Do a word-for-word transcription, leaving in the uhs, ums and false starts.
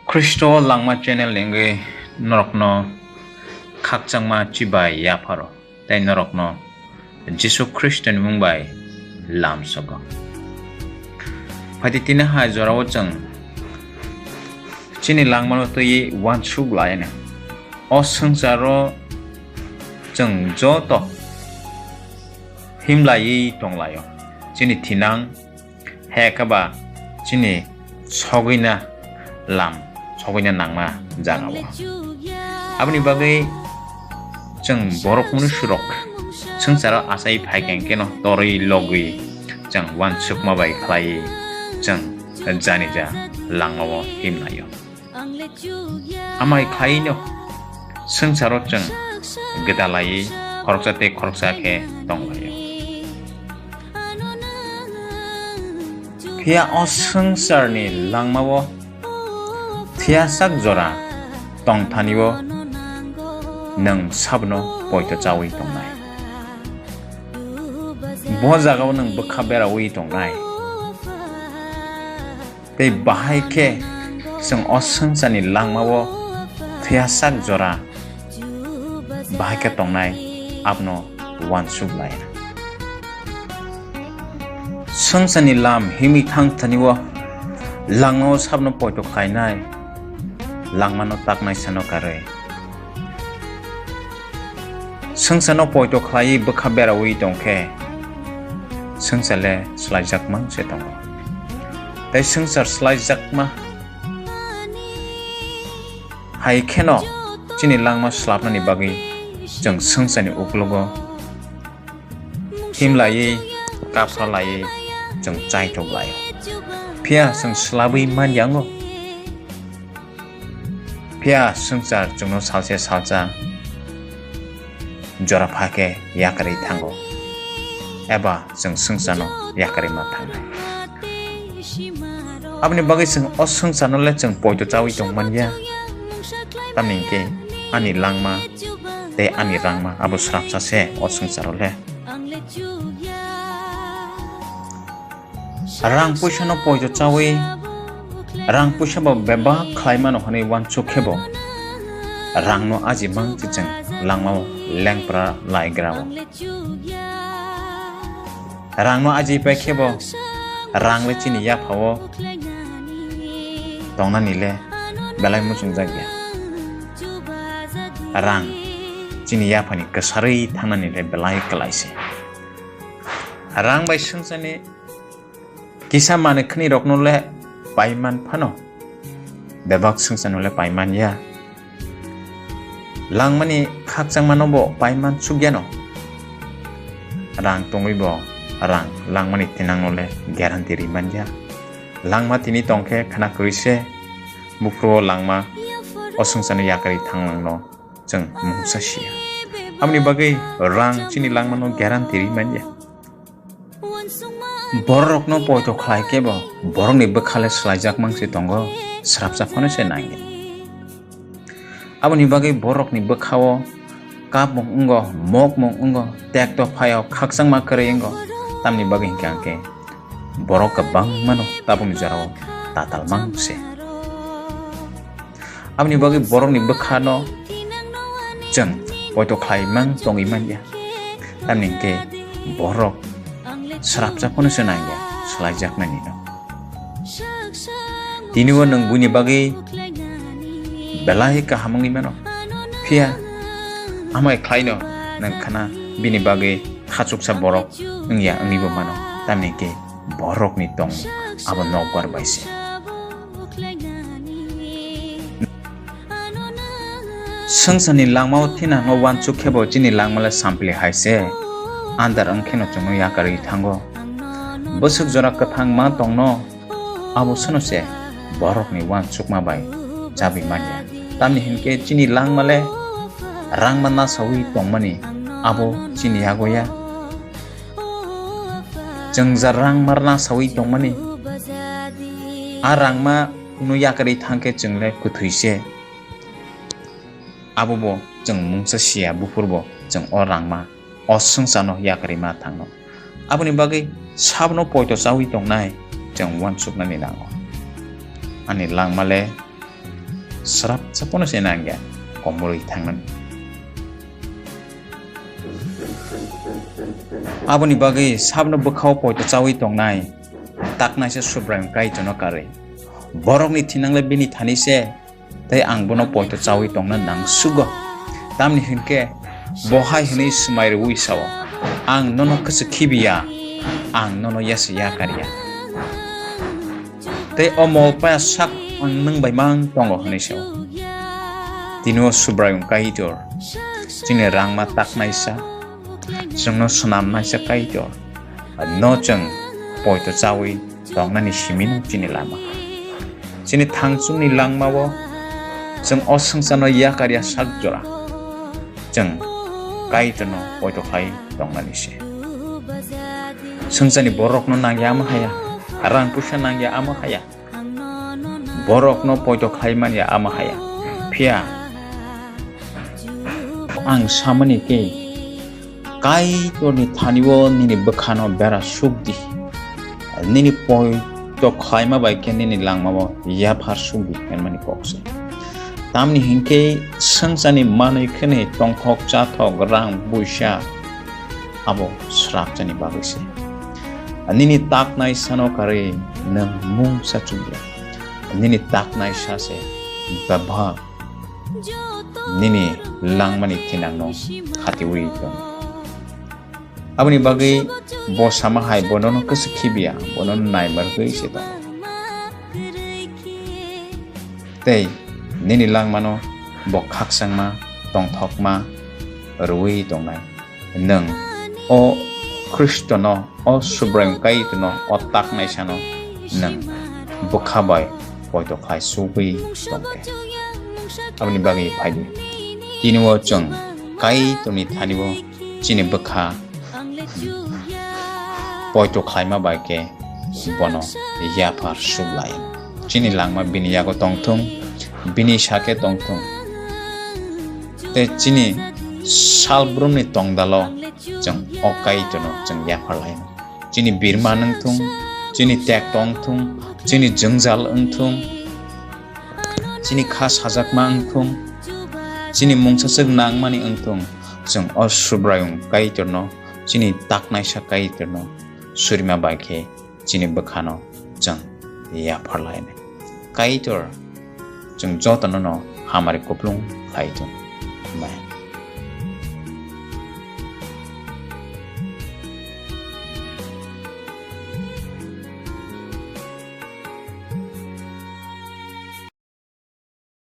Khristo Langma channel ni wngwi norokno khakchangma chibai yapharo tei norokno Jisu Khristoni mung bai lamsogo. Phaidi tini hai jorao chwng chini langmano twiwi uansuk lai-ani. O swngcharo chwng joto himlaiwi tonglaio. Chini thinang, hai khe ba chini sogwina lam, sogwina nangma jagao. Aboni bagwi chwng borok munusurok swngcharo achai phaikha hwnkhe no torwi logwi chwng uansukma bai khlaiwi chwng janija langmao himlaio. Amai khlaino swngcharo chwng gwdalaiwi khoroksa tei khoroksa khe tonglaio. Phiya o swngcharni langmao phiyasak jora tongthanio nwng sabno poito chaui tongnai. Bo jagao nwng bwkha beraui tongnai. Tei bahai khe chwng o swngcharni langmao phiyasak jora bahai khe tongnai abono uansuk lai. Swngcharni lam himwi thang thanio langmao sabno poito khlainai, langmano taknai sano karwi. Swngcharno poito khlaiwi bwkha beraui tong khe, swngchar le swlaijakma se tongo. Tei swngchar swlaijakma hai kheno chini langma swlapnani bagwi chwng swngcharni uklogo himlaiwi, kaphralaiwi chwng chaithok lai. Phiya chwng swlabwi man yango. Phiya swngchar chwngno salse salsa jora pha khe yakarwi thango, eba chwng swngcharno yakarwi ma thangnai. Aboni bagwi chwng o swngcharno le chwng poito chaui tong man ya, tamni hwnkhe ani langma tei ani rangma abo swrapsa se o swngcharo le. Rang puisa no poito chaui, rang puisa bo bebak khlai mano hwnwi uansuk khe bo rang no aji mang se chwng langmao lengpra lai gra o. Rang no aji pai khe bo rang le chini yapha o tongnani le belai muchungjak ya. Rang chini yaphani kwsarwi thangnani le belai kwlai se. Rang bai swngcharni kisa manwi khwnwi rokno le pai man phano, bebak swngcharno le pai man ya. Langmani khakchangmano bo pai man suk yano. Rang tongwi bo rang langmani thinangno le guarantee ri man ya. Langma tini tong khe khna kwrwi se, buphuru o langma o swngcharno yakarwi thang langno chwng mungsa si ya. Aboni bagwi rang chini langmano guarantee ri man ya. Bororokno poito khlai khe bo borokni bwkha le swlaijak mang se tongo, swrapsa phano se nang ya. Aboni bagwi borokni bwkha o kapmung wngo, mokmung wngo, tekto phaio khakchangma kwrwi wngo, tamni bagwi hwnkhe ang khe borok kwbangmano tabukni jorao tatal mang se. Aboni bagwi borokni bwkhano chwng poito khlai mang tongwi man ya, tamni hwnkhe borok swrapsa phano se nang ya swlaijaknani no. Tini o nwng buini bagwi belai kaham wngwi mano, phiya amai khlaino nwng khna bini bagwi khachuksa borok wng ya wngwi bo mano, tamni hwnkhe borokni tongmung abo nokbar bai se. Swngcharni langmao thinangno uansuk khe bo chini langma le sampli hai se, andar wng kheno chwngno yakarwi thango. Bwswk jora kwthang ma tongno, abo seno se borokni uansukma bai chabwi man ya. Tamni hwnkhe chini langma le rangma nasaui tongmani abo chini yago ya. Chwng ja rangma nasaui tongmani, a rangma kunu yakarwi thang khe chwng le kwthwi se. Abo bo chwng mungsa si ya, buphur bo chwng o rangma, o swngcharno yakarwi ma thangno. Aboni bagwi sabno poito chaui tongnai chwng uansuknani nango. ani langma le srap sapono se nangya komorwi thangnani. Aboni bagwi sabno bwkhao poito chawi tongnai taknaisa Subraiyung Kaitorno karwi. Borokni thinangle bini thani se, tei ang bono poito chawi tongna nang sugo. Tamni hinkhe bo hai hwnwi swmai rwui sao, "Ang nono kwchwk khibiya, ang nono yasa yakarya." Tei o mol paya sak ang nwng bai mang tongo hwnwi sao. Tini o Subraiyung Kaitor, chini rangma taknaisa, chwngno swnamnaisa Kaitor, no chwng poito chawi tongnani simino chini lama. Chini thangchungni langmao chwng o swngcharno yakarya sak jora. Chwng Kaitorno poito khlai tongnani se. Swngcharni borokno nangya ama haya, rang puisa nangya ama haya. Borokno poito khlai manya ama haya. Phiya ang samani khe Kaitorni thanio nini bwkhano bera suk di. Nini poito khlaima bai khe nini langmao yaphar suk di hwnmani kok se. Tamni hinkhe swngcharni manwi khwnwi tongthok chathok rang buisa abo srapjani bagwi se. Nini taknaisano karwi nwng mungsa chukya. Nini taknaisa se bebak nini langmani thinangno khatiui tongo. Aboni bagwi bo sama hai bo nono kwchwk khibiya, bo nono naimargwi se tongo. Tei nini langmano bo khakchangma, tongthokma rwui tongnai. Nwng o Khristono, o Subraiyung Kaitorno, o taknaisano nwng bwkha bai poito khlai sugwi tongkhe. Aboni bagwi phaidi. Tini o chwng Kaitorni thanio chini bwkha poito khlaima bai khe bono yaphar suklai. Chini langma bini yago tongthung, bini sake tongthung. Tei chini salbrumni tongdalo chwng o Kaitorno chwng yaphar lai. Chini birma wngthung, chini tekto wngthung, chini jwngjal wngthung, chini kha sajakma wngthung, chini mungsaswk nangmani wngthung, chwng o Subraiyung Kaitorno, chini taknaisa Kaitorno surima bai khe chini bwkhano chwng yaphar lainai. Kaitor chwng jotono no hamari kuplung khlai thung. Amen.